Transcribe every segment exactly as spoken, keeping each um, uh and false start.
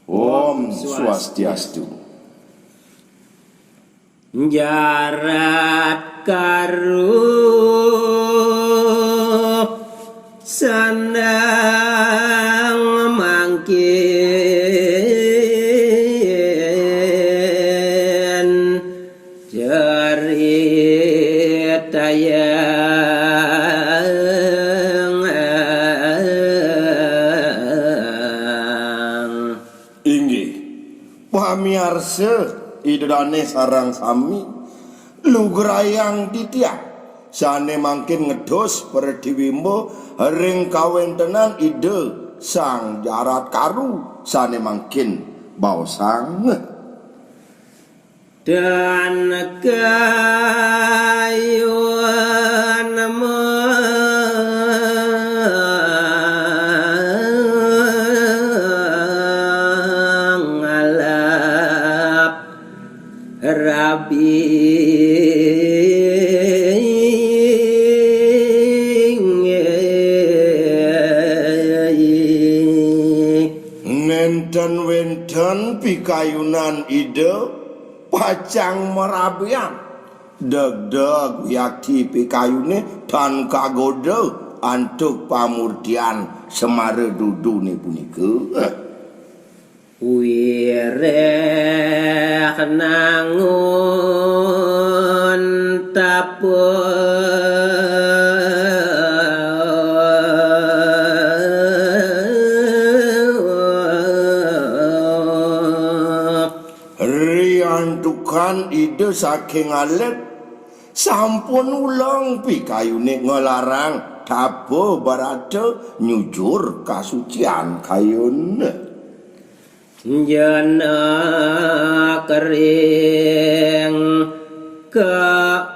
Om Swastiastu. Jarat karu sandang mangkin caritayang. Inggih, pamiarsa Ida Dane sareng sami, lugrayang titiang sane mangkin ngedos pratiwimba ring kawentenan Ida Sang Jarat Karu sane mangkin baosang. Dan kayun mangalap rabi. Nenten wenten pikayunan Ida pacang marabian. Degdeg wiakti pikayune tan kagoda antuk pamurtian Semara Dudune punika. Wireh nangun tapa. Riantukan Ida saking alit, sampun uleng pikayune nglarang tapa brata nyujur kasucian kayun. Jana kering kautaman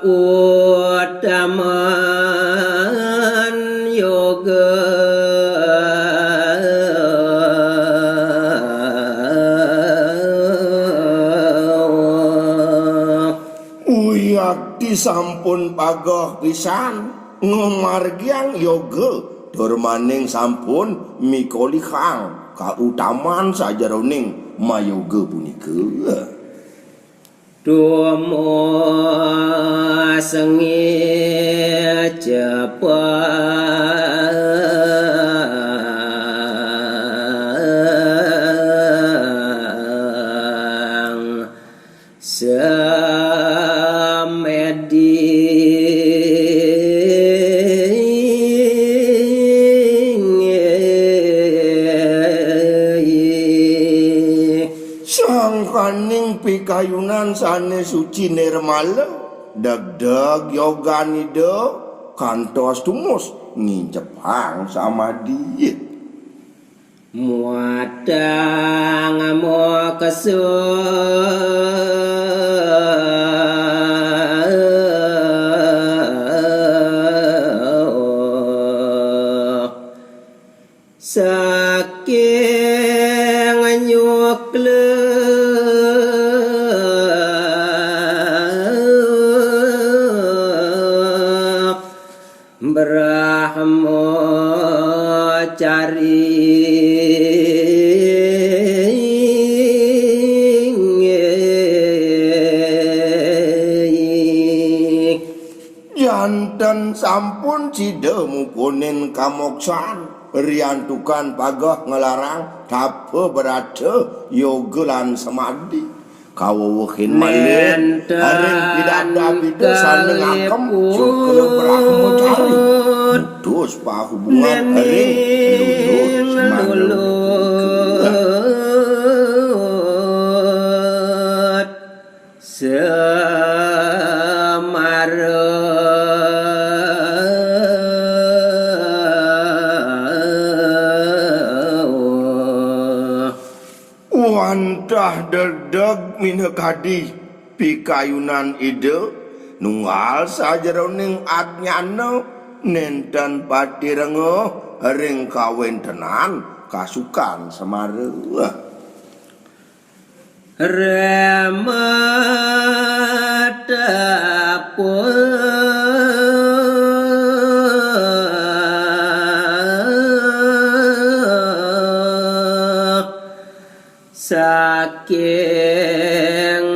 yoga. Uyakti sampun pageh pisan ngamargiang yoga, tur maning sampun mikolihang kautaman sajeroning mayoga punika. Tumus ngicepang samedi. Sangkaning pikayunan sane suci nirmala, degdeg yogan Ida kantos tumus ngincepang samadi. Muatang moksa. Saking nyukla Brahmacari. Janten sampun sida mupunin kamoksan, riantukan pageh nglarang tapa brata, yoga lan samadi. Kawewehin malih ring pidabdab Ida sane ngagem Cokra Brahmacari. Putus pahubungan ring luluh semana. Semara. Wantah degdeg minakadi pikayunan Ida, nunggal sajeroning ajnana nenten pati rengeh ring kawentenan kasukan Semara. Rematapun Saking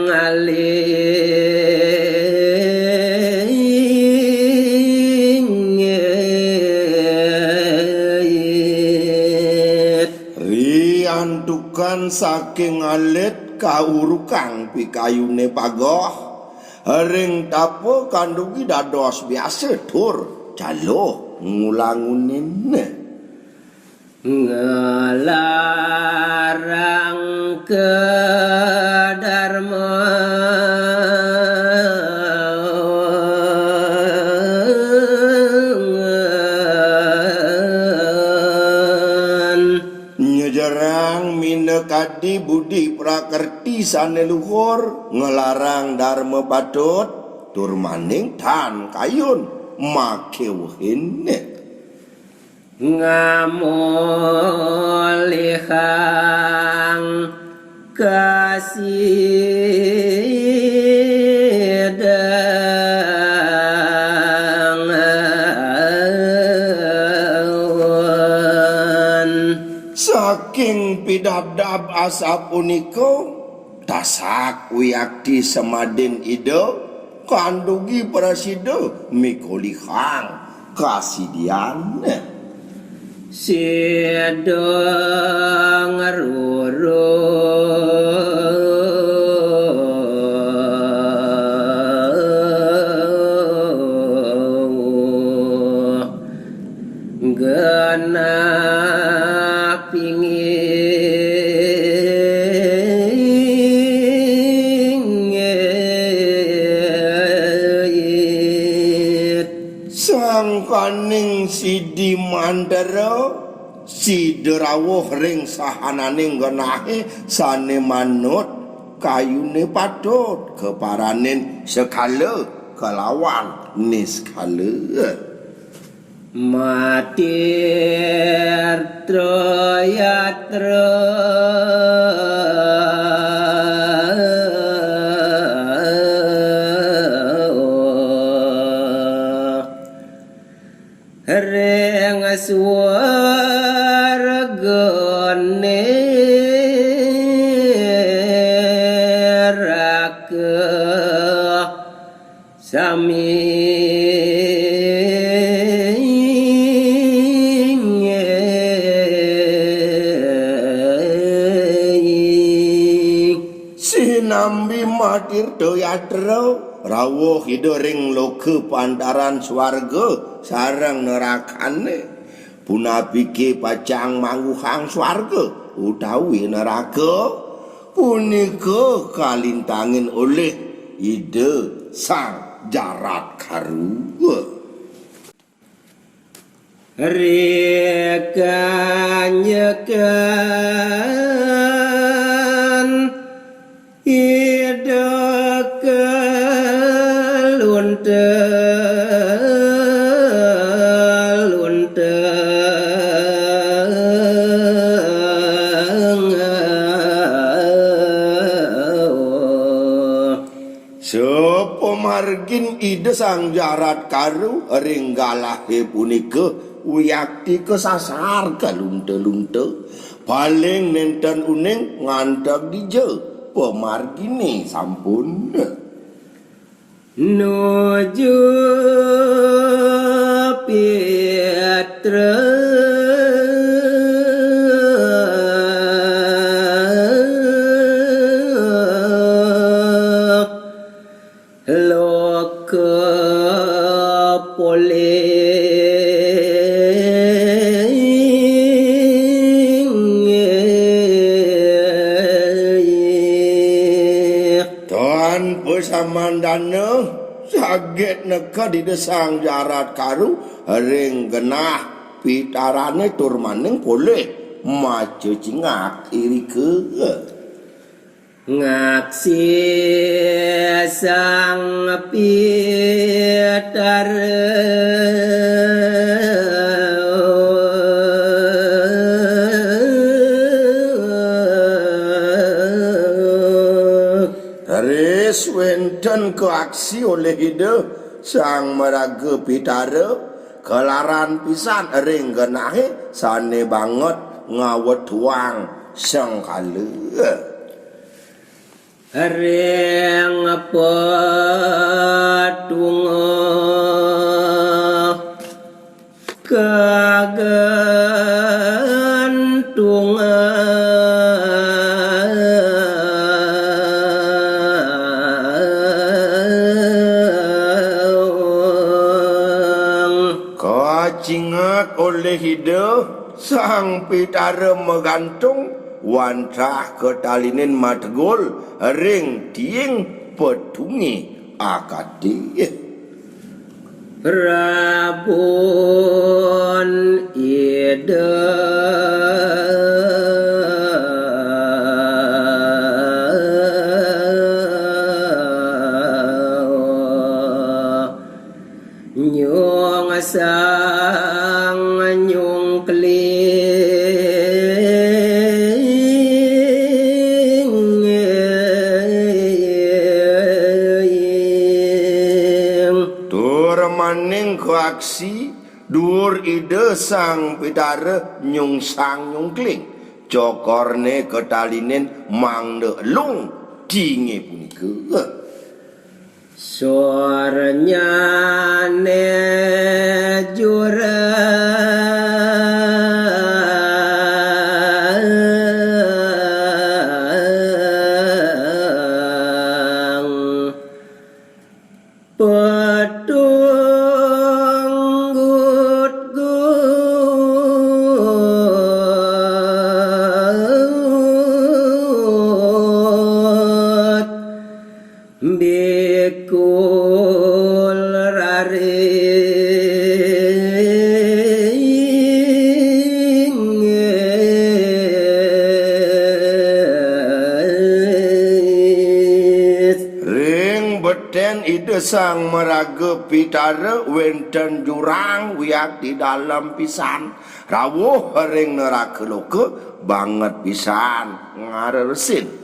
alit riantukan saking alit kaurukang pikayune pagoh, ring tapa kandugi dados biasa tur jaluh ngulangunin. Ngelarang ke darma nyejerang minakadi budi prakerti sane luhur, ngelarang darma patut, tur maning tan kayun makewehin. Ngamolihang kasidan. Saking pidabdab asapunika, tasak wiakti samadin Ida kandugi prasida mikolihang kasidian. Sida ngruruh genah pingit. Sangkaning sidi mantra, sida rawuh ring sahananing genahe sane manut kayune patut kaparanin sekala kalawan niskala. Matir Troyatra ring swargane raka sami. Sinambi matirta yatra, rawuh Ida ring loka pantaran swarga sareng nerakane. Punapike pacang mangguhang swarga utawi neraka? Punika kalintangin olih Ida Sang Jarat Karu. Rikanjekan Ida kalunta-lunta. Sapamargin Ida Sang Jarat Karu ring galahe punika wiakti kasasar kalunta-lunta. Paling nenten uning nganteg dija pamargine sampun. Nuju pitra loka polih. Tan pasamandana saget neked Ida Sang Jarat Karu ring genah pitarane tur maning polih maca cingak irika. Ngaksi Sang Pitara raris wenten kaaksi olih Ida Sang Maraga Pitara kalaran pisan ring genahe sane banget ngawetuang sengkala. Ring petungeh kagantung. Kacinget olih Ida Sang Pitara magantung, wantah katalinin mategul ring tiing petungé akadi. Rabun Ida nyungsang nyungkling. Tur maning kaaksi duur Ida Sang Pitara nyungsang nyungkling, cokorné katalinin mangda elung tiingé punika. Surnyané jurang petunggut-gut. Bikul raring. Ring betén Ida Sang Maraga Pitara wénten jurang wiakti dalem pisan. Rawuh ring neraka loka banget pisan ngareresin.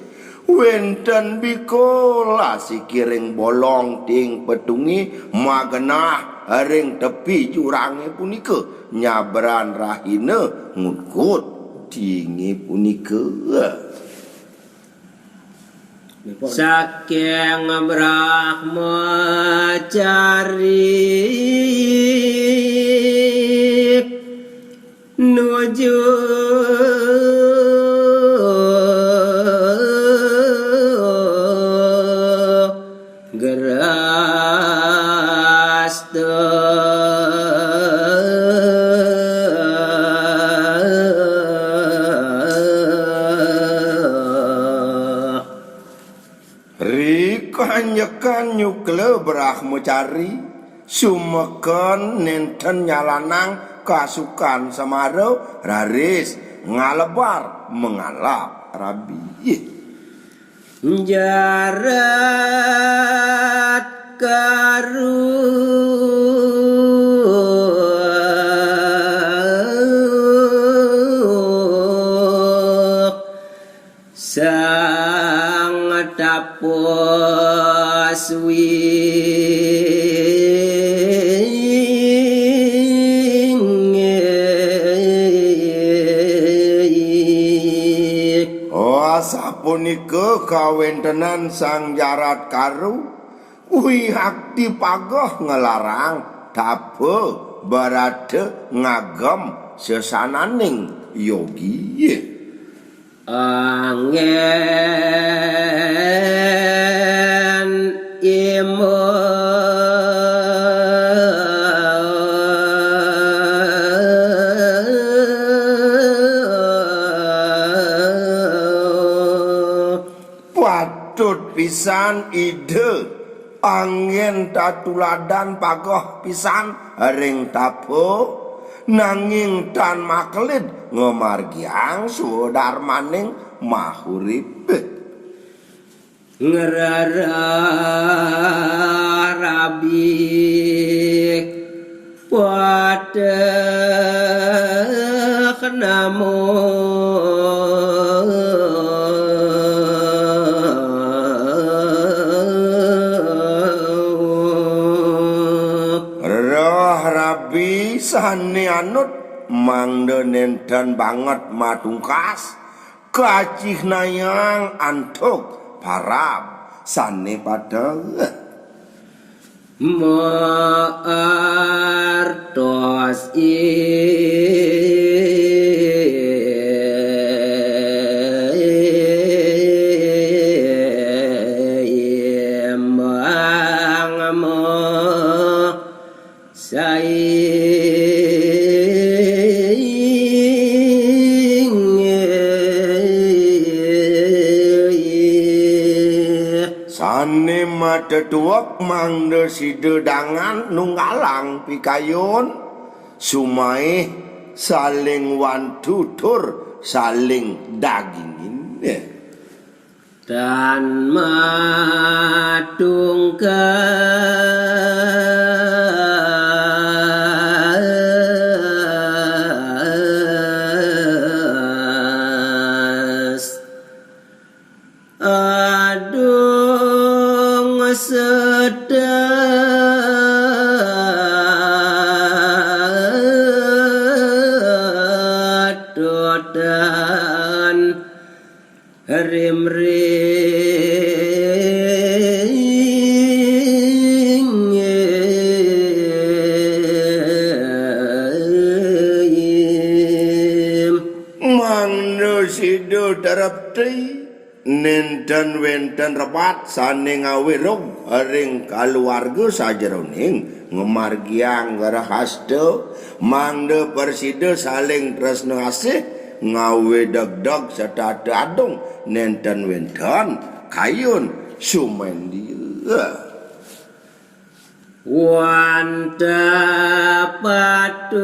Wénten bikul asiki ring bolong tiing petungé magenah ring tepi jurangé punika, nyabran rahina ngutkut tiingé punika. Saking Brahmacari nuju grahasta. Ri kanjekan nyukla Brahmacari, sumeken nénten nyalanang kasukan semara, raris ngalebar mangalap rabi. Jarat karu Sang Tapaswing. Oh, sapunika kawéntenan Sang Jarat Karu, wiakti pageh nglarang tapa barata ngagem sesananing yogi. Anggén imut. Patut pisan Ida anggén tatuladan pageh pisan ring tapa, nanging tan makelid ngamargiang swadarmaning mahurip. Ngrereh rabi pateh namo. Rereh rabi sané anut mangda nénten banget matungkas, kacihnayang antuk parab sané padha. Maartos imbang ma saing. Sané matetuek mangda sida dangan nunggalang pikayun, sumaih saling wantu tur saling dagingin. Tan matungkas adung sedatutan rimring. Mangda sida trepti, nénten wénten repat sané ngawirug ring kaluarga sajeroning ngamargiang grahasta, mangda prasida saling tresna asih, ngawé degdeg setata adung, nénten wénten kayun sumendil. Wantah patut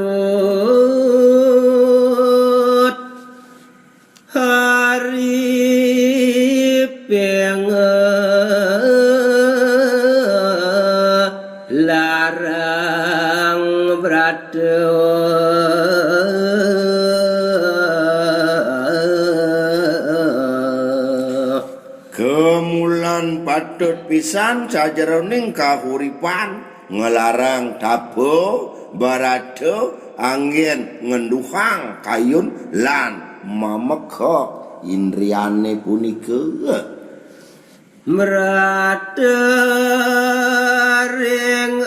hari ping larang brata. Kamulan patut pisan sajeroning kahuripan nglarang tapa brata anggén ngenduhang kayun lan mamekha indriané punika. Mrata ring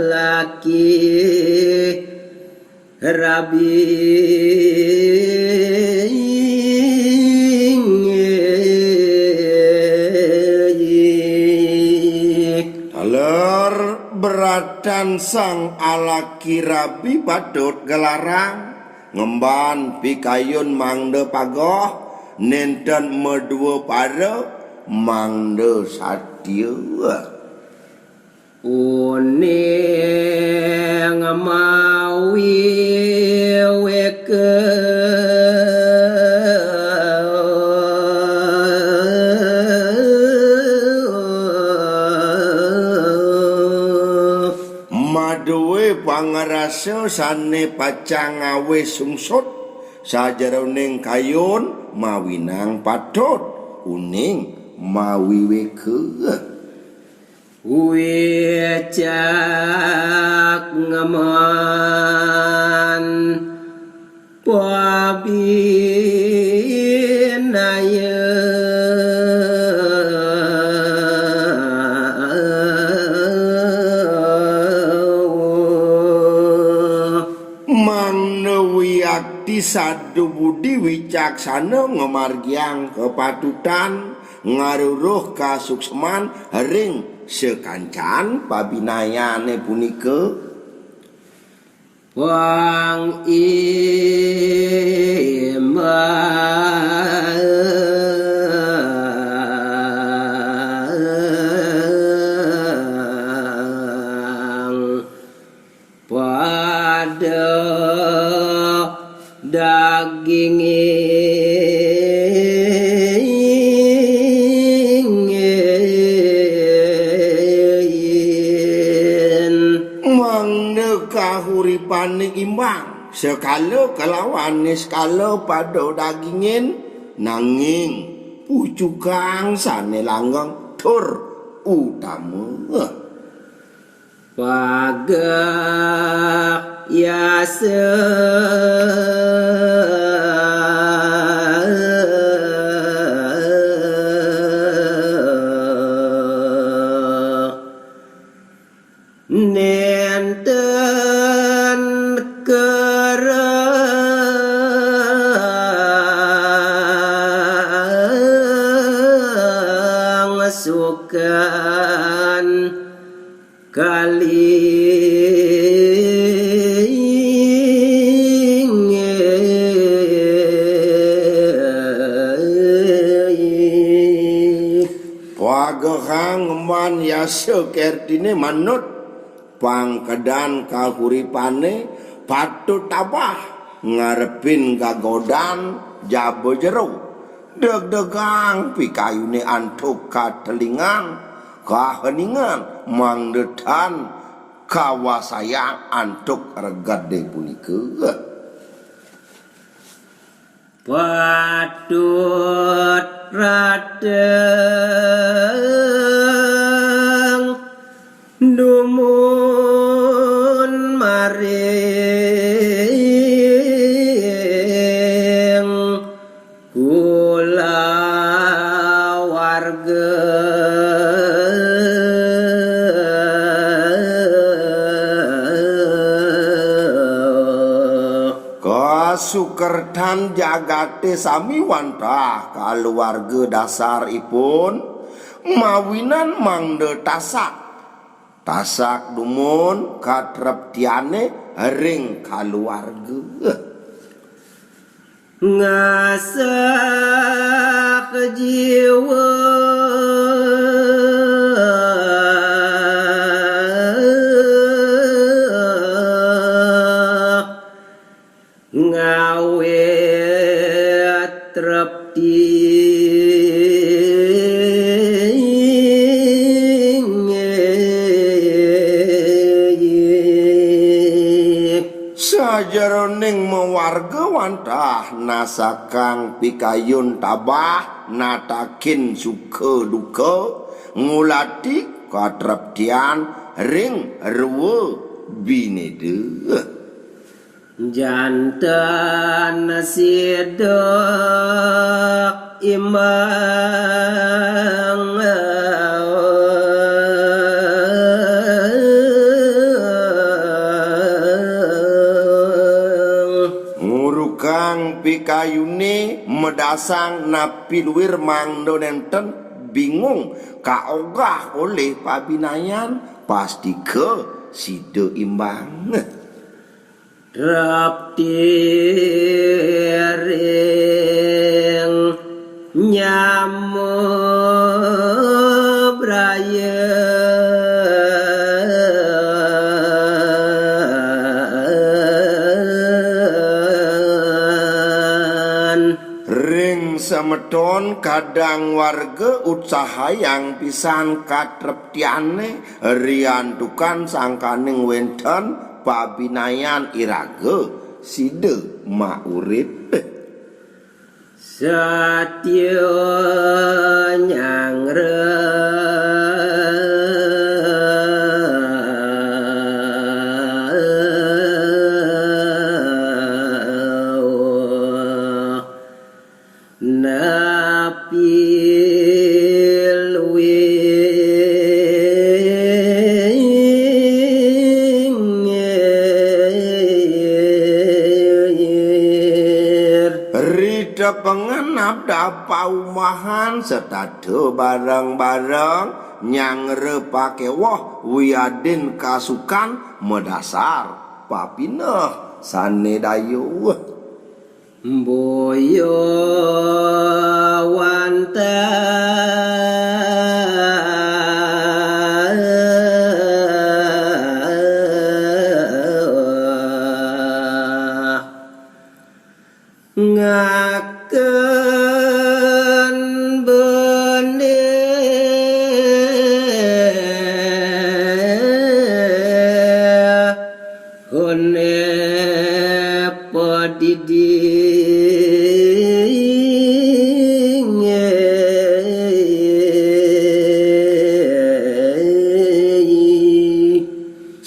alaki rabi. Taler bratan sang alaki rabi patut nglarang, ngemban pikayun mangda pageh, nénten madua para mangda satia. Uning mawi wéka. Madué pangrasa sané pacang ngawé sungsut sajeroning kayun, mawinang patut uning mawi wéka. Wicak ngemban pabinaya. Mangda wiakti sada budi wicaksana ngamargiang kapatutan, ngaruruh kasukseman ring sakancan pabinayané punika. Pang imbang pada dagingin. Mangda kahuripané imbang, sekala kalawan niskala pada dagingin, nanging pucukan sané langgeng tur utama. Pageh ya Nénten kerangsukan kalinggih. Pagehang ngemban yasa kertiné manut pangkedan kahuripané, patut tabah ngarepin gagodan jaba jero. Degdegang pikayuné antuk katelingan, kaheningan, mangda tan kawasayang antuk regedé punika. Patut rateng dumun maring kulawarga. Kasukertan jagaté sami wantah kaluwarga dasaripun, mawinan mangda tasak. Tasak dumun katreptiané ring kaluwarga. Ngasak jiwa ngawé trepti. Sajeroning mawarga wantah nasakang pikayun tabah natakin suka duka, ngulati katreptian ring rwa binéda. Janten sida imbang. Ngurukang pikayuné madasang napi luir mangda nénten bingung kaogah olih pabinayan, pastika sida imbang. Trepti ring nyama braya. Ring semeton kadang warga utsahayang pisan katreptiané riantukan sangkaning wénten pabinayan iraga sida maurip. Satya nyanggra. Napi luir. Rita pangenap da paumahan setata bareng-bareng nyanggra pakéweh wiadin kasukan madasar papineh sané dayuh. Mboya wantah ngaken benih. Hone padidi.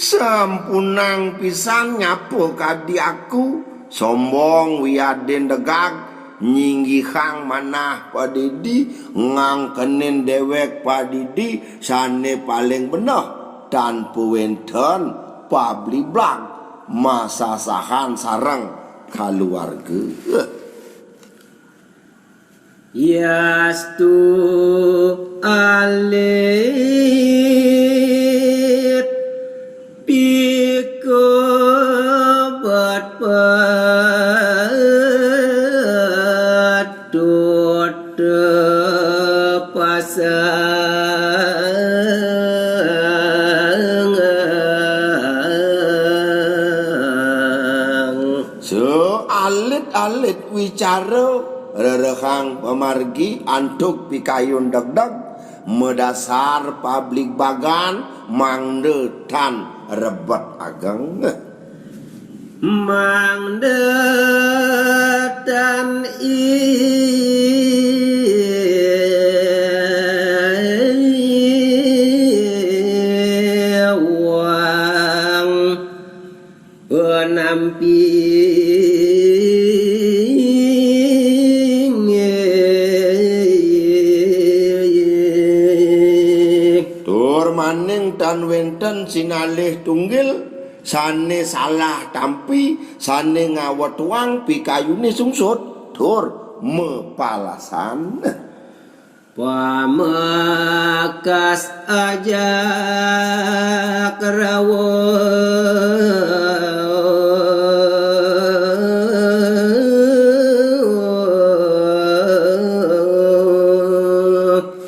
Sampun Nang pisan nyapa kadi aku, sombong wiadin degag, nyinggihang manah padidi, ngangkenin dewek padidi, sane paling beneh, tan pawenten pabliblag masasahan sareng kaluarga. Yastu alit pikobet patut tepasang. Sealit-alit wicara rerehang pamargi antuk pikayun degdeg, madasar pabliblagan mangda tan rebet ageng. Mangda tan iwang. Penamping. Tur maning tan wenten sinalih tunggil, sane salah tampi, sane ngawetuang pikayune sungsut, tur mapalasan. Pamekas ajak rawa.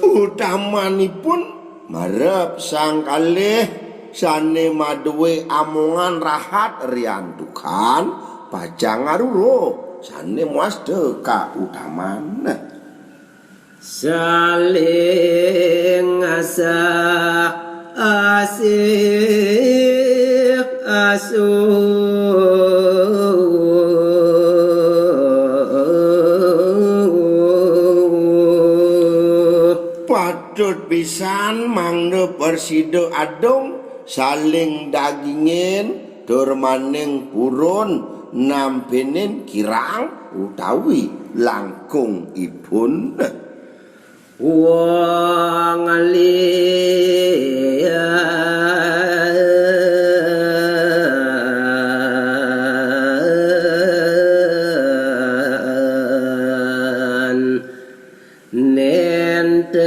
Utamanipun marep sang kalih sane madue amongan rahat riantukan pacang ngarura sane muasta kautaman. Saling asah asih asuh. Patut pisan mangda prasida adung, saling dagingin, tur maning purun nampinin kirang utawi langkungipun. Wong liyan nenten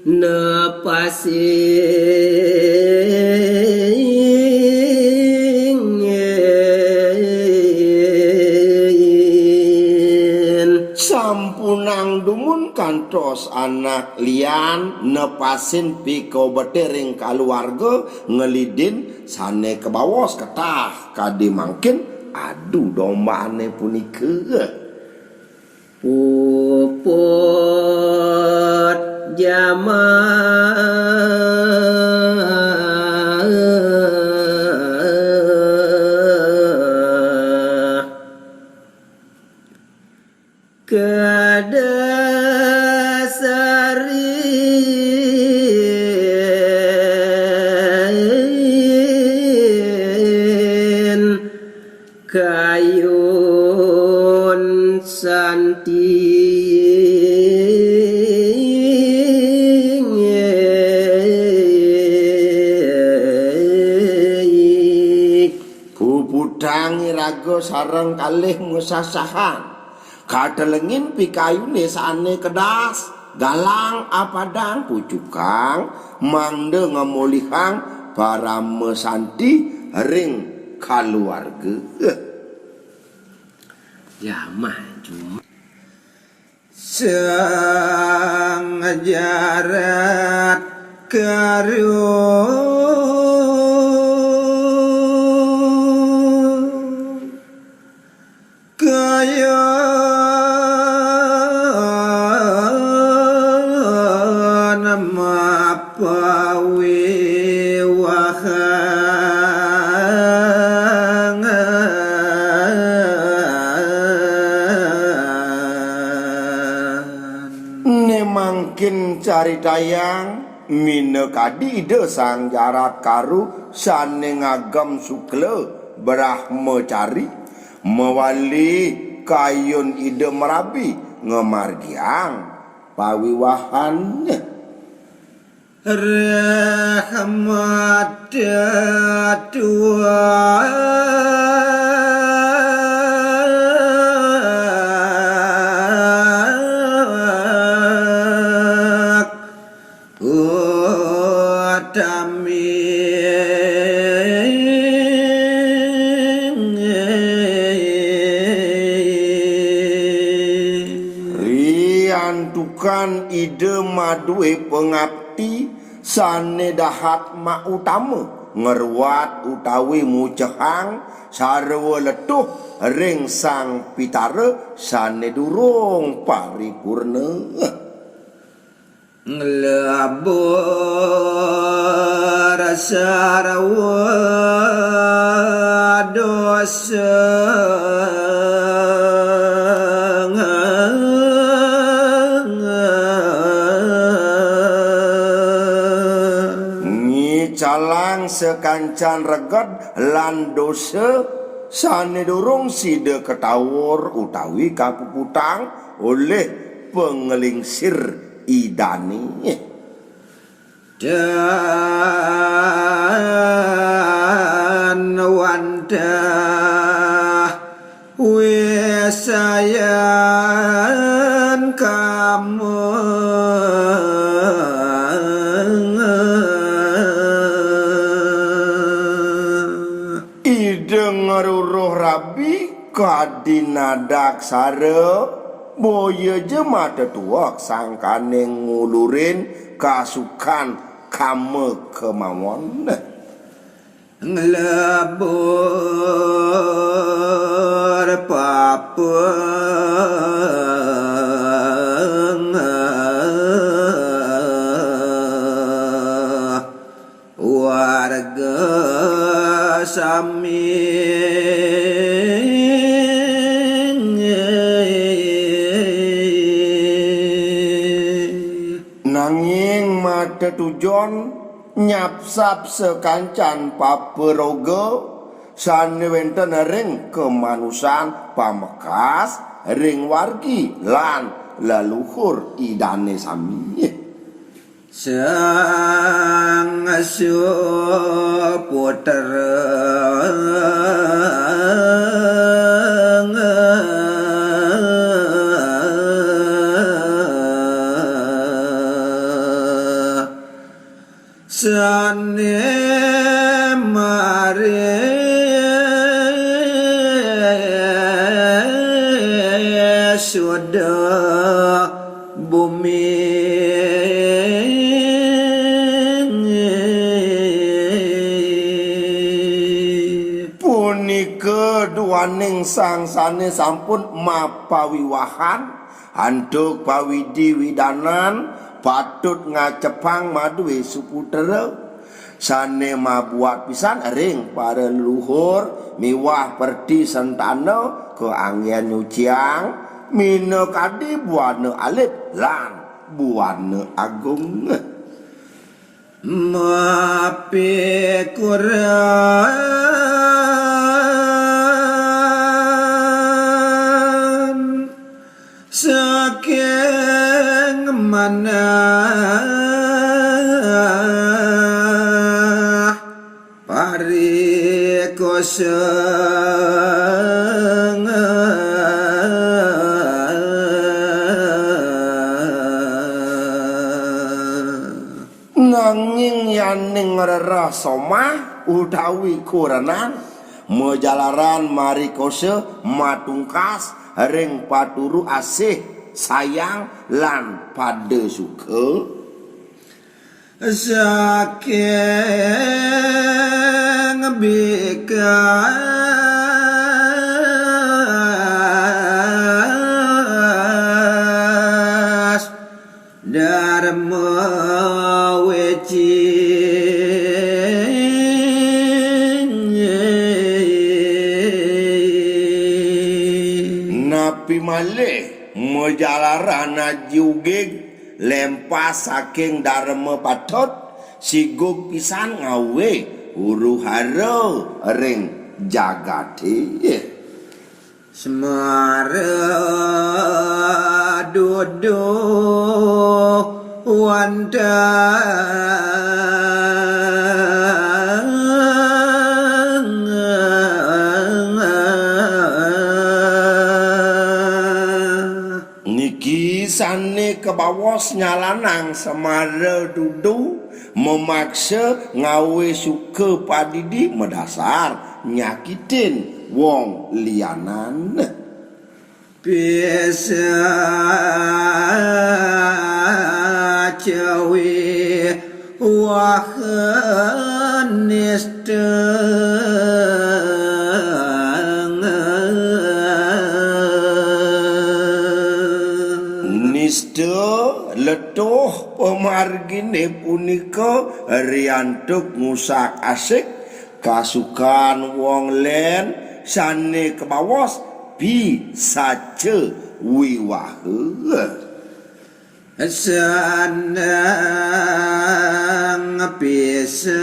nepasing. Sampunang dumun kantos anak liyan nepasin pikobete ring kaluarga ngelidin sane kabaos ketah kadi mangkin adu dombane punika. Puput jamah kadasarin. Kayun santi. Puputang iraga sareng kalih masasahan. Katelengin pikayune sane kedas, galang apadang pucukang, mangda ngamolihang parama santi ring kaluarga. Jamah cuma. Sang jarat karuh. Kayun mapawiwahangan. Ne mangkin caritayang Minakadi Ida Sang Jaratkaru sané ngagem sukla brahmacari, mawali kayun Ida marabi ngamargiang pawiwahan. Riantukan Ida madué pangapti sané dahat mautama, ngruat utawi mucehang sarwa letuh ring Sang Pitara sané durung paripurna. Ngicalang sakancan reged lan dosa sané durung sida kataur utawi kapuputang olih panglingsir Idané. Ida ngruruh rabi kadi nadaksara, boya ja matetuek sangkaning ngulurin kasukan kama kemawon. Nanging matetujon nyapsap sakancan paparoga sané wénten ring kamanusan pamekas ring wargi lan leluhur Idané sami. Punika duaning sang sané sampun mapawiwahan antuk pawidi-widanan patut ngacepang madué suputra, sané mabuat pisan ring para leluhur miwah perti sentana kaanggén nyuciang, minakadi buana alit lan buana agung. Nanging yaning rereh somah utawi kurenan, majalaran marikosa matungkas ring paturu asih sayang lan pada suka. Napi malih majalaran aji ugig Lempas saking darma patut, sigug pisan ngawé huru-hara ring jagaté. Semara duduh wantah. Niki sané kabaos nyalanang semara duduh, mamaksa ngawé suka padidi madasar nyakitin wong lianan. Pisaca wiwaha nista. Nista letuh pamarginé punika riantuk ngusak-asik kasukan wong lén sané kabaos pisaca wiwaha. Sandang pisan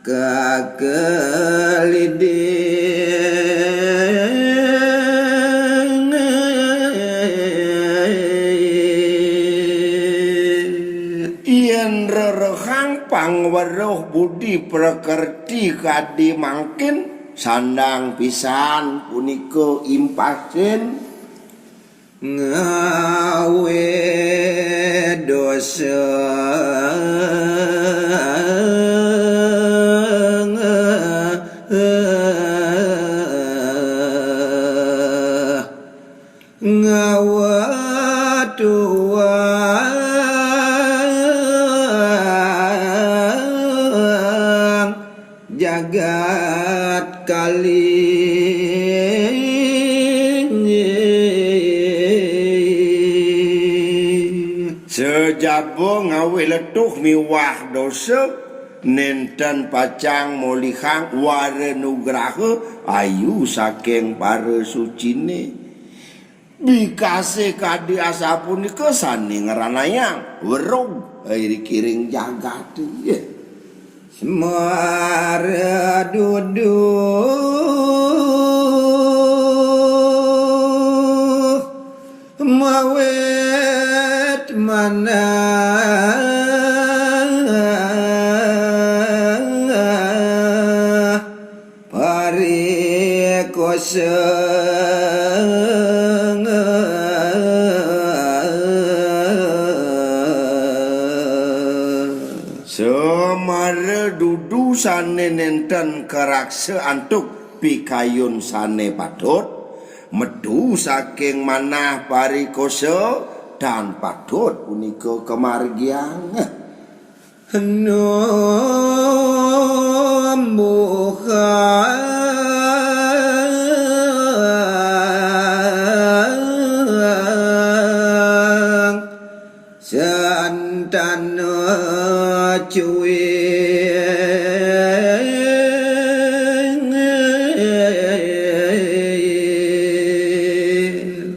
kakeliding. Yén rerehang pangweruh budi prakerti kadi mangkin, sandang pisan punika impasin. Ngawé dosa. Ngawé tuang jagat kalih. Sajaba ngawé letuh miwah dosa, nénten pacang molihang wara nugraha ayu saking parasuciné. Bikasé kadi asapunika sané ngranayang weruh ring jagaté. Semara duduh mawit manah. Parikosa. Semara duduh sané nénten karaksa antuk pikayun sané patut, metu saking manah parikosa tan patut punika kamargiang. Numbuhang santana cuwing.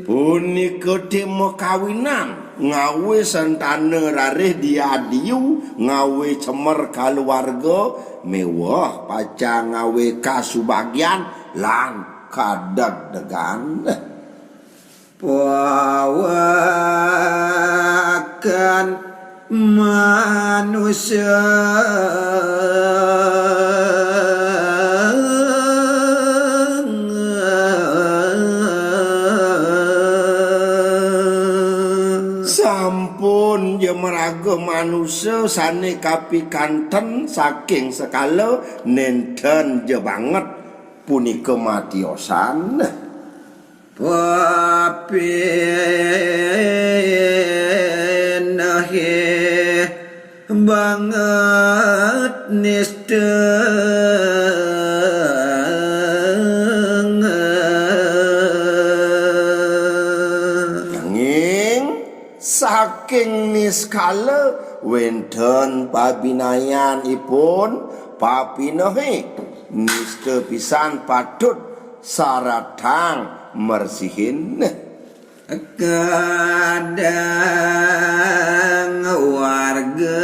Punika té makawinan ngawé santana rarih diadiu, ngawé cemer kaluwarga, miwah pacang ngawé kasubagyan lan kadegdegan. Pawakan manusa. Sampun ja maraga manusa sané kapikanten saking sekala, nénten ja banget punika matiosan. Papinehé banget nisteng. Nanging saking niskala wénten pabinayanipun papinehé. Nista pisan patut saratang mersihin. Kadang warga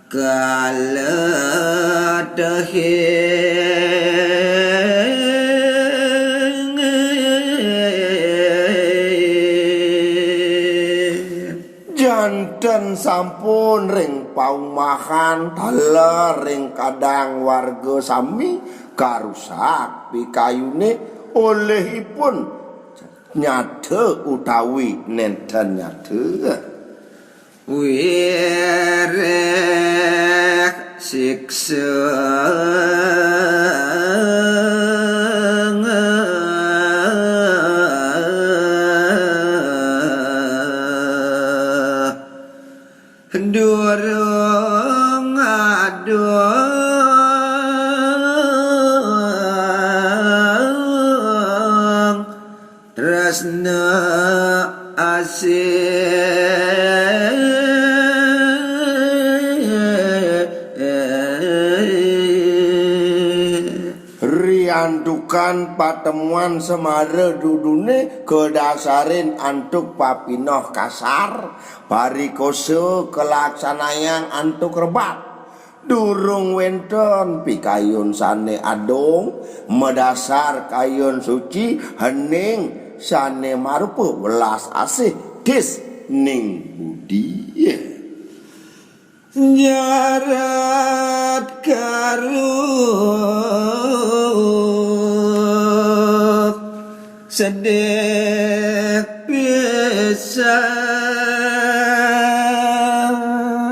kala tehing. Janten sampun ring paumahan taler ring kadang warga sami karusak pikayune olihipun nyata utawi nenten nyata. Wiréh siksa durung adung tresna asih. Riantukan patemuan semara dudune kadasarin antuk papineh kasar, parikosa kalaksanayang antuk rebat. Durung wenten pikayun sane adung madasar kayun suci, hening sane marupa welas asih, dis ning budi. Jarat karu sedih pisan.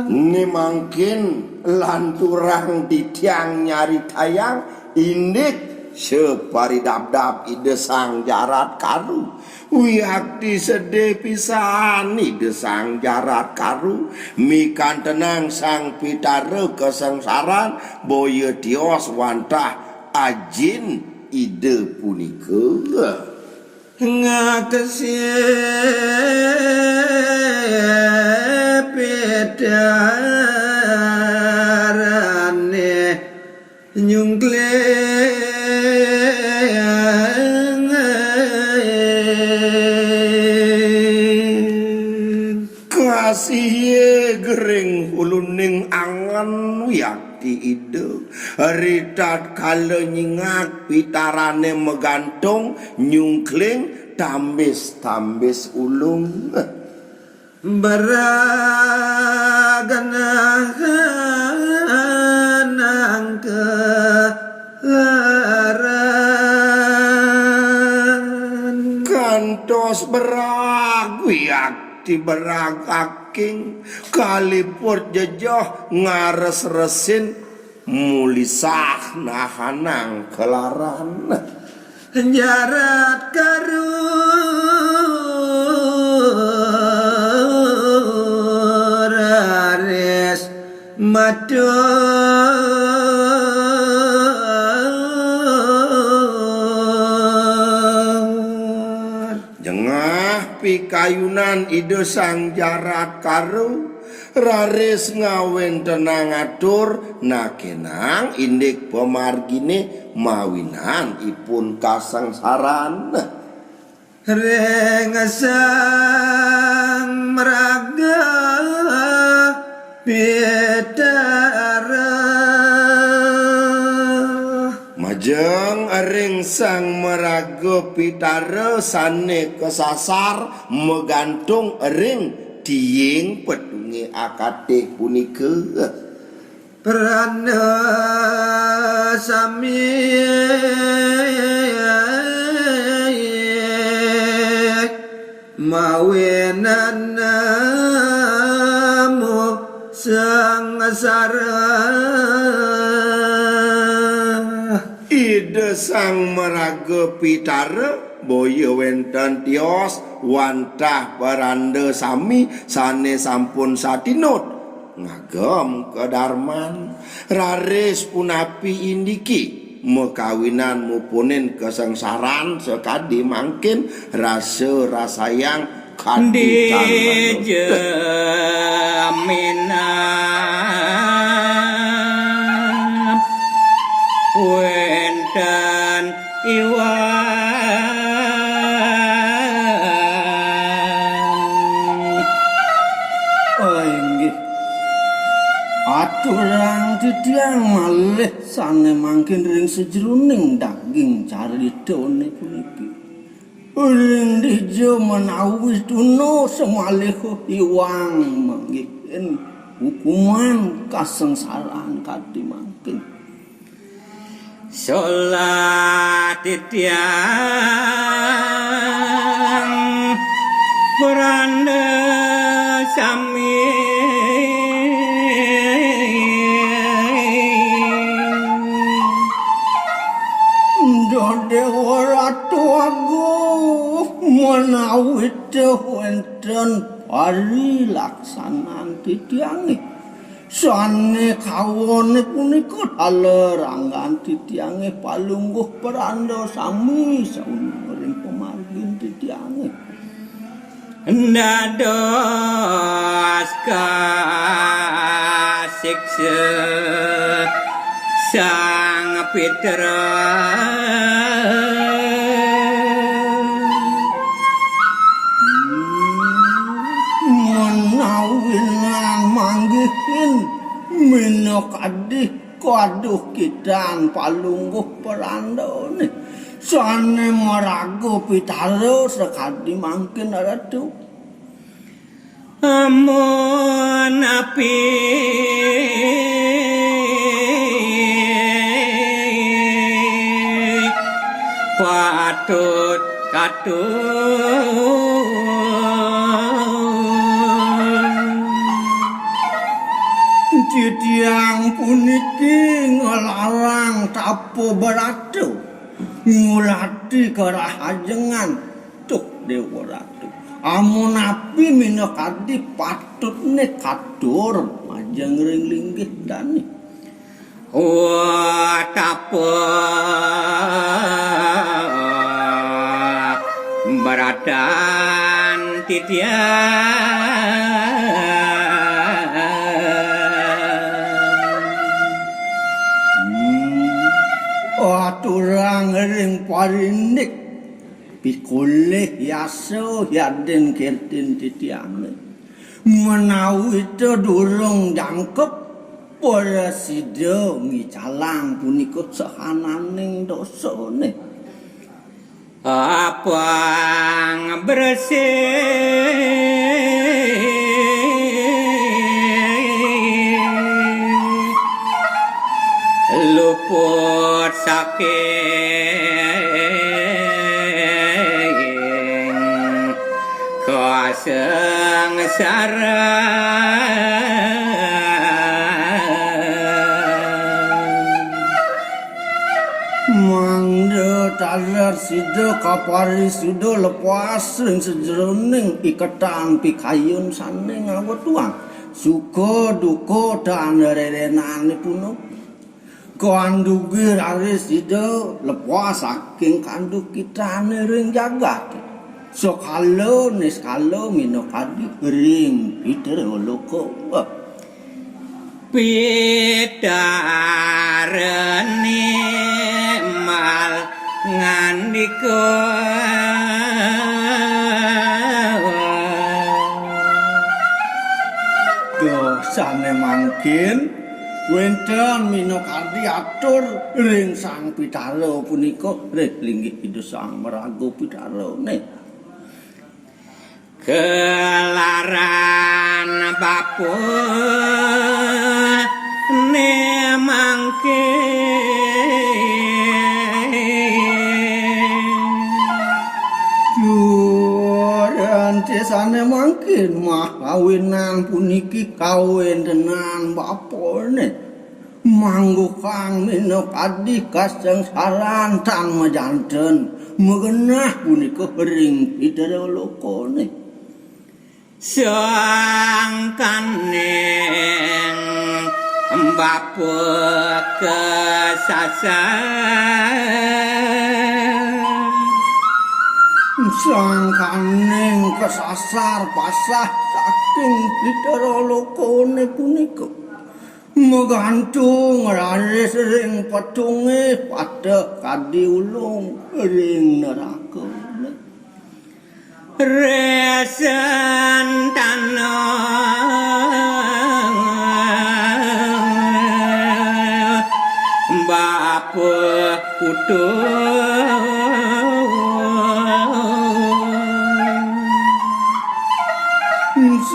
Ni mangkin lanturang titiang nyaritayang indik saparidabdab Ida Sang Jarat Karu. Wiakti sedih pisan Ida Sang Jarat Karu, mikantenang Sang Pitara kasangsaran, boya tios wantah ajin Ida punika. Ngakesih pitarane nyungkling. Kasihe gering uluning angen wiakti Ida, ritatkala nyingak pitarane magantung nyungkling tambis-tambis ulung. Berag nahanang kelaran. Kantos berag wiakti berag aking, kaliput jejeh ngares-resin, mulisah nahanang kelaran. Jarat karu raris matur. Jengah pikayunan Ida Sang Jarat Karu, raris ngawentenang atur, nakenang indik pamargine mawinan ipun kasangsaran. Ring Sang Maraga Pitara. Majeng ring Sang Maraga Pitara sane kasasar magantung ring tiing petunge akatih punika. Prana sami mawinan nemu sangsara. Ida Sang Maraga Pitara, boya wenten tios wantah paranda sami sane sampun satinut ngagem kadarman. Raris punapi indike makawinan mupunin kasangsaran sakadi mangkin, rasa rasayang Dijaminab wénten iwang. Oh, inggih. Aturang titiang malih sané mangkin ring sajeroning daging caritané puniki. Ring dija menawi tuna semaliha iwang manggihin hukuman kasengsaran kadi mangkin. Solah titiang pranda sami. Duh Déwa Ratu Agung, menawi teh wénten parilaksanan titiangé sané kawoné punika, taler anggan titiangé palungguh pranda sami sauningring pamargin titiangé. Dados kasiksa Sang Pitra. Menawi nan manggihin minakadi kaduh kidan palungguh prandané sané maraga pitara sakadi mangkin, Ratu. Amun api patut katur. Titiang puniki nglarang tapa brata, ngulati karahajengan. Duh Déwa Ratu, amun api minakadi patutné katur majeng ring linggih dané. Wah, tapa bratan titiang. Hmm. Aturang ring parindik pikolih yasa yadin kirtin titiangé. Menawi ta durung jangkep, prasida ngicalang punika sahananing dosané. Apang bersih luput saking kasengsaran. Mangda taler sida kaparisuda lepas ring sajeroning iketan pikayun sané ngawetuang suka duka tan rerenanipun. Kandugi raris sida lepas saking kanduh kitané ring jagat. Sakala niskala minakadi ring Pitra Loka. Pitarané mal ngandika. Duh, sané mangkin wénten minakadi atur ring Sang Pitara punika, ring linggih Ida Sang Maraga Pitarané. Kelaran bapané mangkin. Duren tisané mangkin mahawinan puniki kawéntenan bapané. Manggukang minakadi kasengsaran tan majanten, magenah punika ring Pitra Lokané. Sangkaning bapa kasasar. Sangkaning kasasar pasah saking Pitara Lokane punika magantung raris ring petunge pateh kadi ulung ring neraka. Resentana bapa putu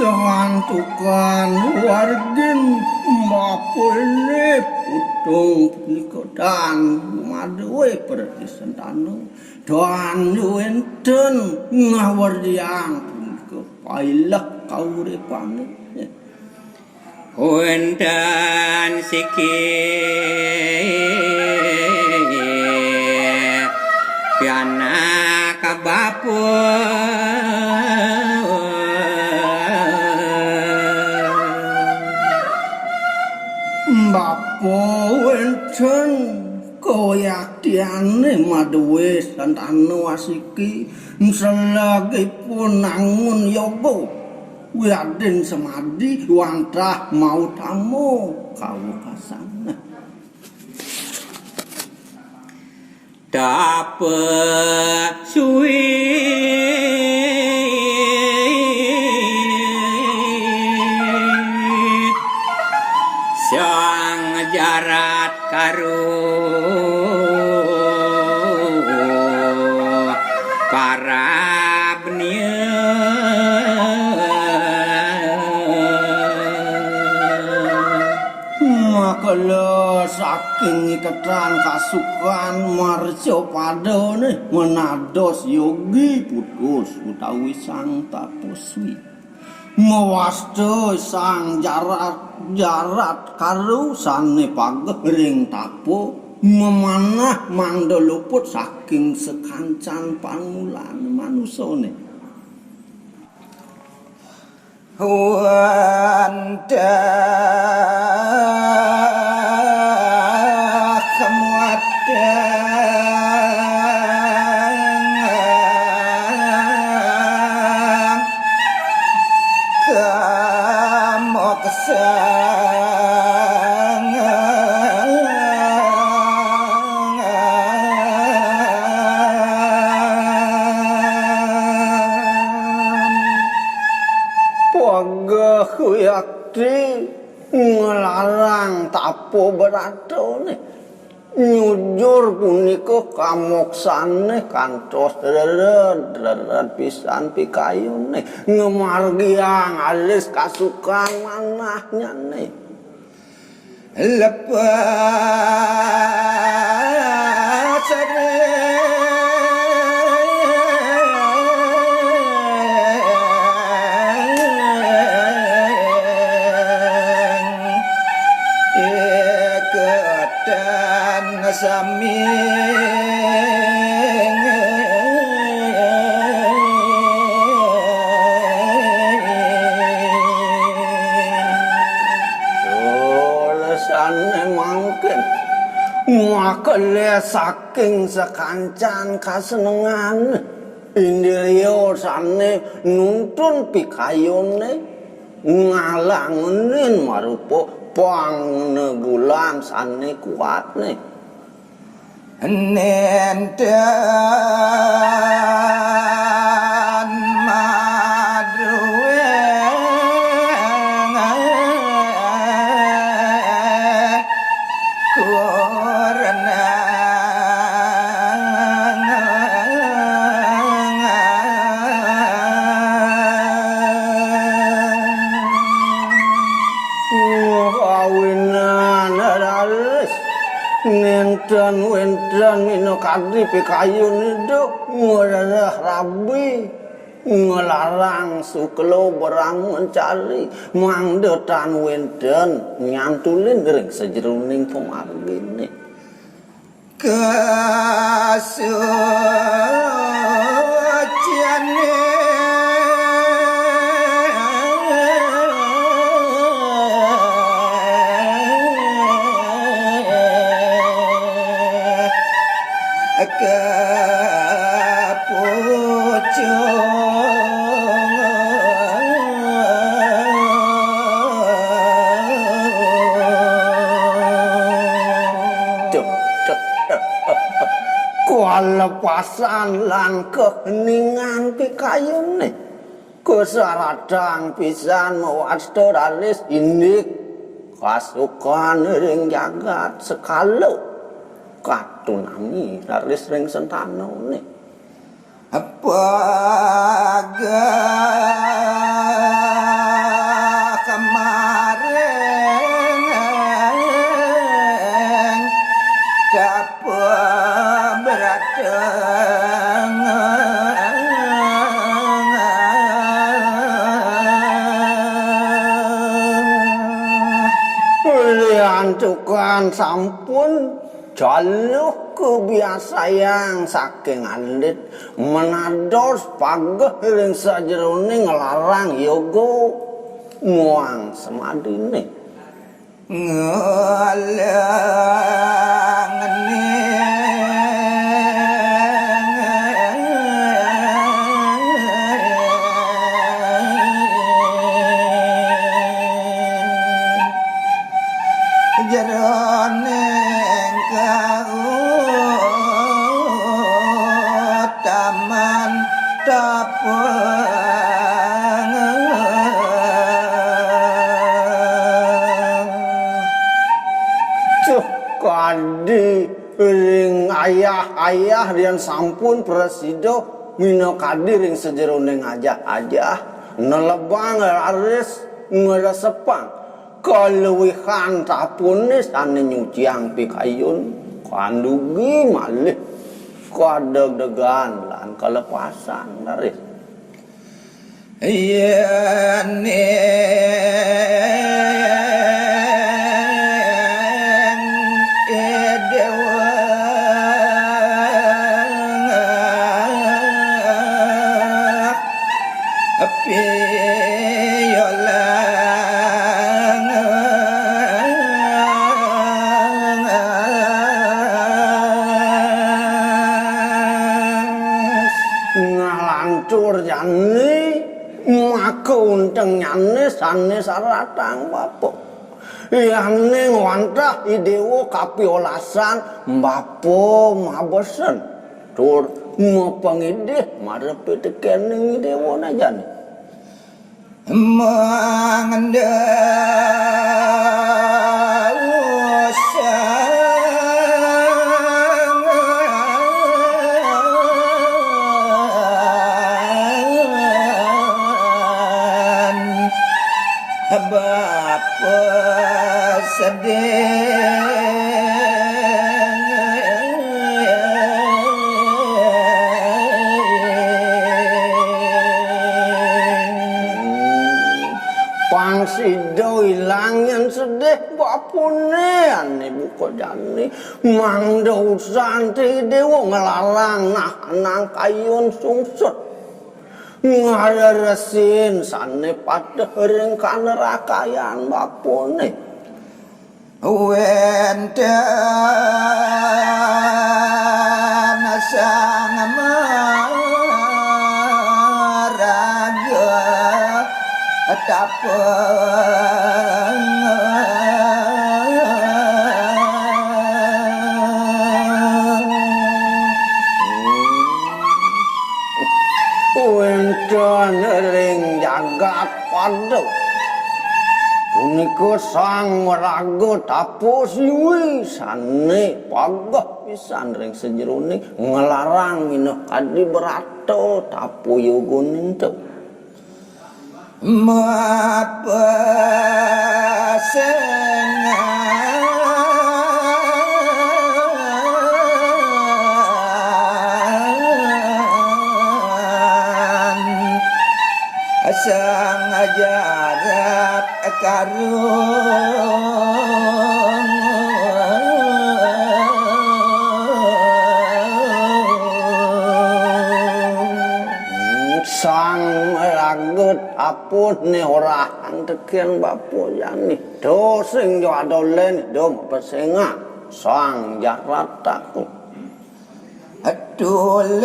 santukan wargin bapane putung punika tan maduwe presentana. Tan wenten ngawerdiang punika pailek kauripane. Wenten siki pianak bapa. Bapa wenten kayaktiane maduwe sentana asiki, selegipun nangun yoga wiadin semadi wantah mautama kawekasan. Tapa sui Sang Jarat Karu parab nia. Makala saking iketan kasukan marcapadane menados yogi putus utawi sang tapuswi. Mawasta sang jarat, jarat karu sane pageh ring tapa, mamanah mangda luput saking sakancan panulan manusane. Wantah muatang kamoksang. Pageh yakti nglarang tapa bratane. Nyujur punika kamoksane kantos rered, rered pisan pikayune. Ngamargiang alis kasukan manahnyane. Lepas ring iketan sami. Sulesane mangkin, makele saking sakancan kasenengan, indriya sane nuntun pikayune ngalangenin marupa pangnegulan sane kuatne. Nenten madrueng kurenang. Kawinan raris nenten wenten minakadi pikayun idup ngrereh rabi nglarang sukla berang mencari mangda tan wenten nyantulin ring sajeroning pamargine. Kasuciane kapuji. Duh, duh, duh. Kalepasan lan keheningan pikayune. Kasaratan pisan mawasta raris indik kasukan ring jagat sekala katunami raris ring sentanane. Pageh kemarin tapa berateng. Lian tukang sampun Jaluh kabiasayang saking alit, menados pageh ring sajeroning nglarang yoga muang samadine. Ngalangning jeroning kautaman tapang. Cuh, kadi ring ayah-ayah yen sampun prasida minakadi ring sajeroning ajah-ajah, nelebang raris ngresepang kaluihan tapune sane nyuciang pikayun, kandugi malih kadegdegan lan kalepasan raris. Yen ing Dewa Piyolang. Ngalantur jani maka untengnyane sane saratang bapa. Yane ngwantah I Dewa kapiolasan bapa mabesen tur mapangidih marepi tekening I Dewa najane. Mangda usang bapa sedih. Pang sida ilang yen sedih bapune ane buka jani. Mangda usan ti dewa nglarang nah nang kayun sungsut. Ngreresin sane pateh ring kanerakayan bapune. Wenten sang maraga tapeng. Wenten ring jagat pada. Punika sang maraga tapa siwi sane pageh pisan ring sajeroning nglarang minakadi brata tapa yoga ninta. Mapesengan sang jarat karung. Sang raga tapune orahang teken bapa jani. To sing jo adolen do mapesengan sang jarat takut. Tulung.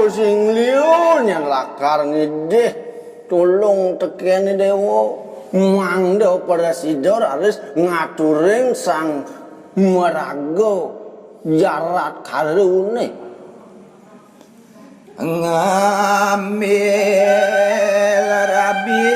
Sing liu nyen lakar ngidih tulung tekén Déwa. Mangda prasida raris ngaturin Sang Maraga Jarat Kaluné. Ngambil rabi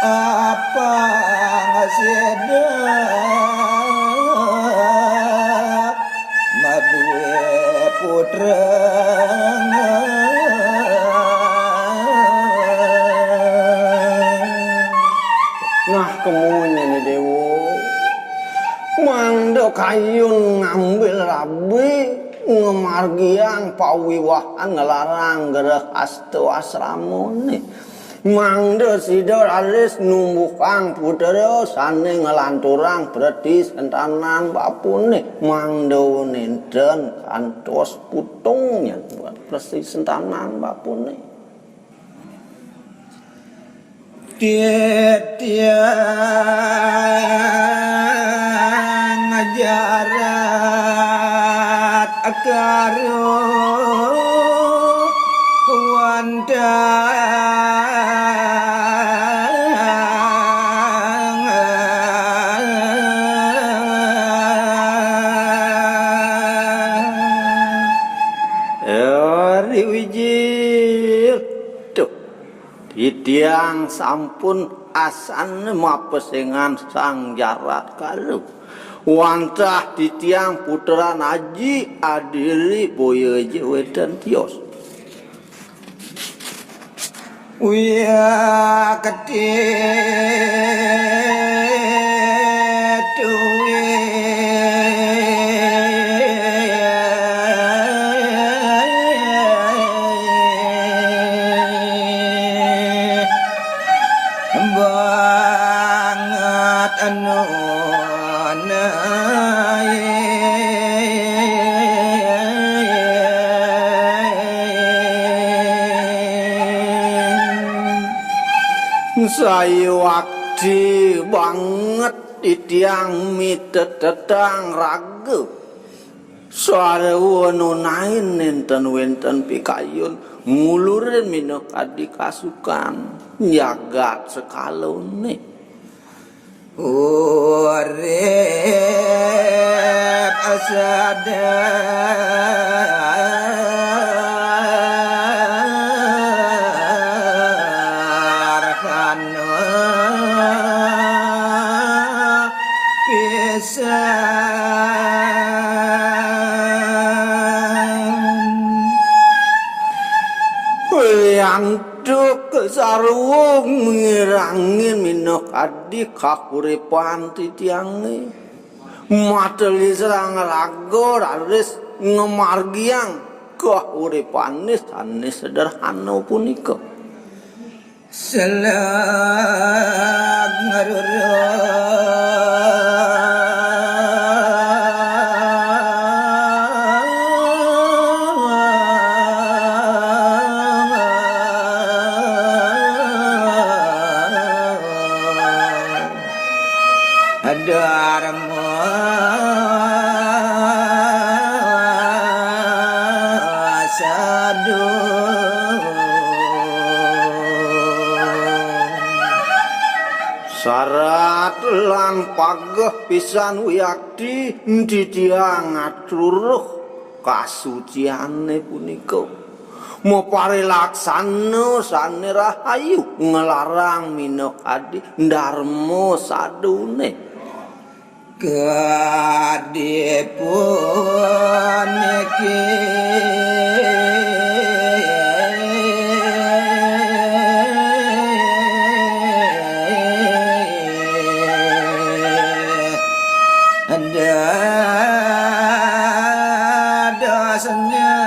apa ngasida madué putra. Nah, kemu nyén Déwa. Mangda kayun ngambil rabi, ngamargiang pawiwahan, nglarang grehasta asramané. Mangda sida raris numbuhang putra sané nglanturang preti sentanan bapané, mangda nénten kantos putung nyen buat preti sentanan bapané. Titiang Jarat Kalu wantah riwijil. Duh, titiang sampun asan mapesengan Sang Jarat Kalu. Wantah titiang putran aji adiri boya ja wénten tios. Wiakti tuwi banget anu naé. Sayuwakti banget titiang mitetetang raga. Sarwa nunain nénten wénten pikayun ngulurin minakadi kasukan jagat sekalané. Urip sederhana pisan. Liantuk sarwa ngirangin minakadi kahuripan titiangé. Matalisrang raga raris ngamargiang kahuripané sané sederhana punika. Selag ngarurung. Darma sadu. Sarat lan pageh pisan wiakti titiang ngaturuh kasuciané punika. Maparilaksana sané rahayu nglarang minakadi darma saduné. Kadi puniki dadosnya.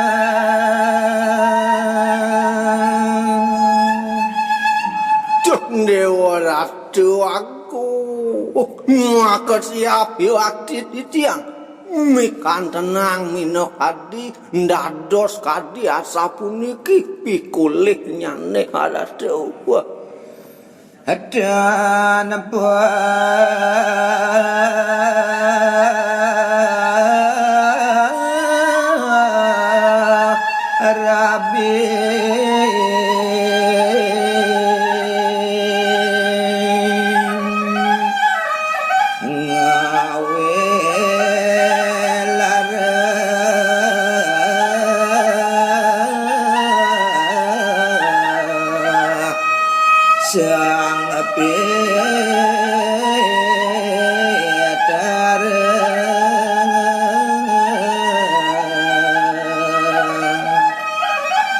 Duh, Déwa Ratu Agung, maka siap wakti titiang mikantenang minakadi dados kadi asapuniki pikulih nyané Ratu. Wah. Dan Rabi ngawe lara sang pitareng.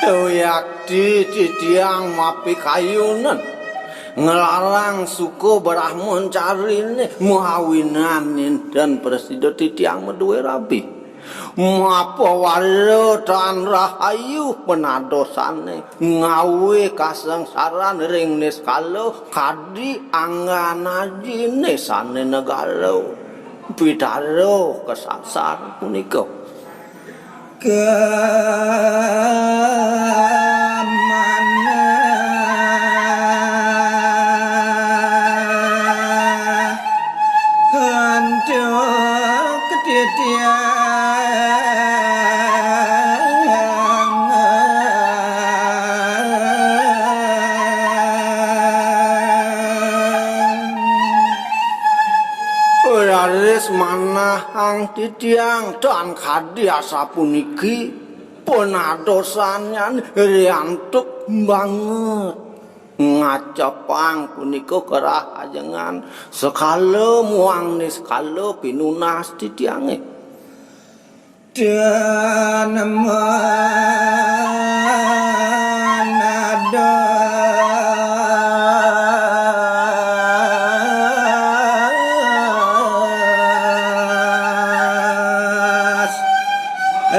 Duyakti titiang mapikayunan nglarang suka brahmacarine mawinan nenten prasida titiang madue rabi. Mapawara tan rahayu panadosane ngawe kasangsaran ring niskala kadi anggan ajine sane negara pitara kasasar punika. Kamanah antuk titiang. Raris manahang titiang tan kadi asapuniki, panadosannyane riantuk banget. Ngacepang punika kerahajengan sekala muang niskala pinunas titiange. Dan manados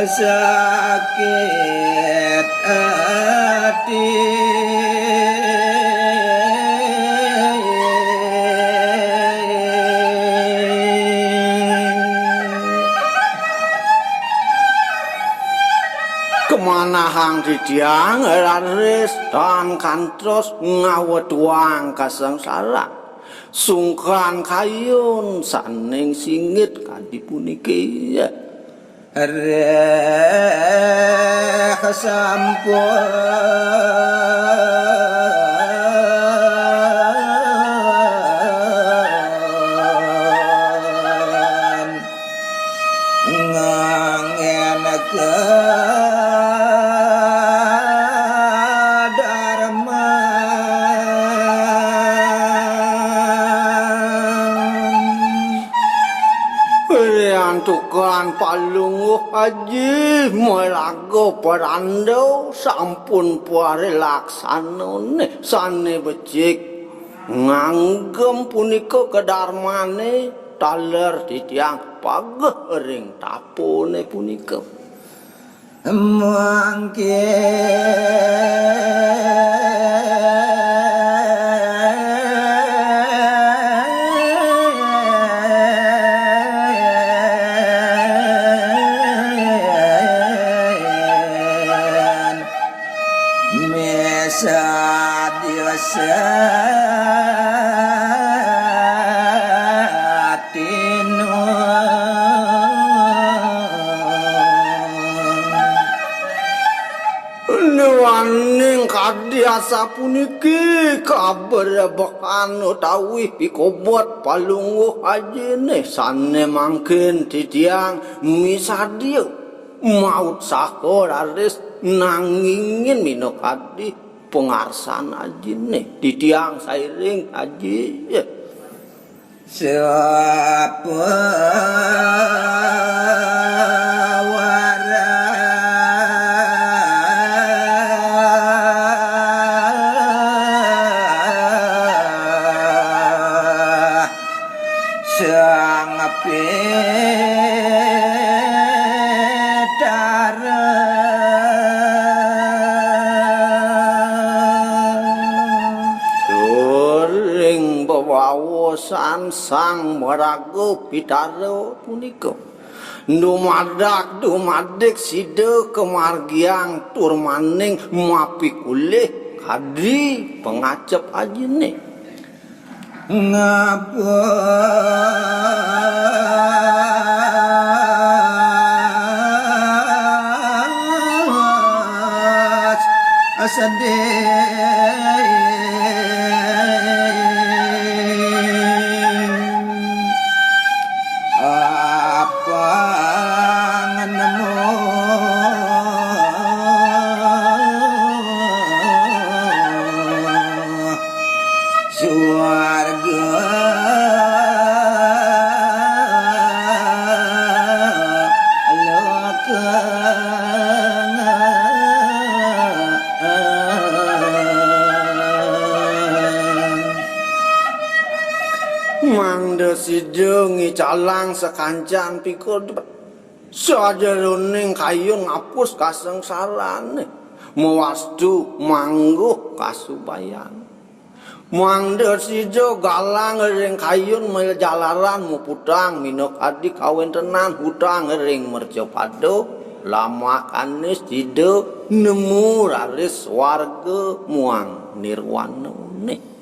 sakit ati. Kamanahang titiang raris tan kantos ngawetuang kasangsaran. Sungkan kayun saning singit kadi puniki. Reh sampun nganggen kadarman. Riantukan Palungguh Aji maraga paranda sampun parilaksanane sane becik. Nganggem punika kadarmane taler titiang pageh ring tapone punika. Mangkin misadia satinu. Duaning kadi asapuniki kabrebbekan utawi pikobet Palungguh Ajine sane mangkin titiang misadia mautsaha raris nangingin minakadi pangarsan Ajine titiang sairing Aji. Sapa warah sang Petara. Tur ring bebaosan Sang Maraga Pitara punika, dumadak dumadik sida kamargiang tur maning mapikulih kadi pangacep Ajine. Ngapus sedih. Apa ngenemu suarga lokeng. Mangda sida ngicalang sakancan pikul sajeroning kayun ngapus kasangsarane, mawastu mangguh kasubayan. Mangda sida galang ring kayun majalaran muputang minakadi kawentenan hutang ring mercapada, lamakane sida nemu raris swarga muang nirwanane.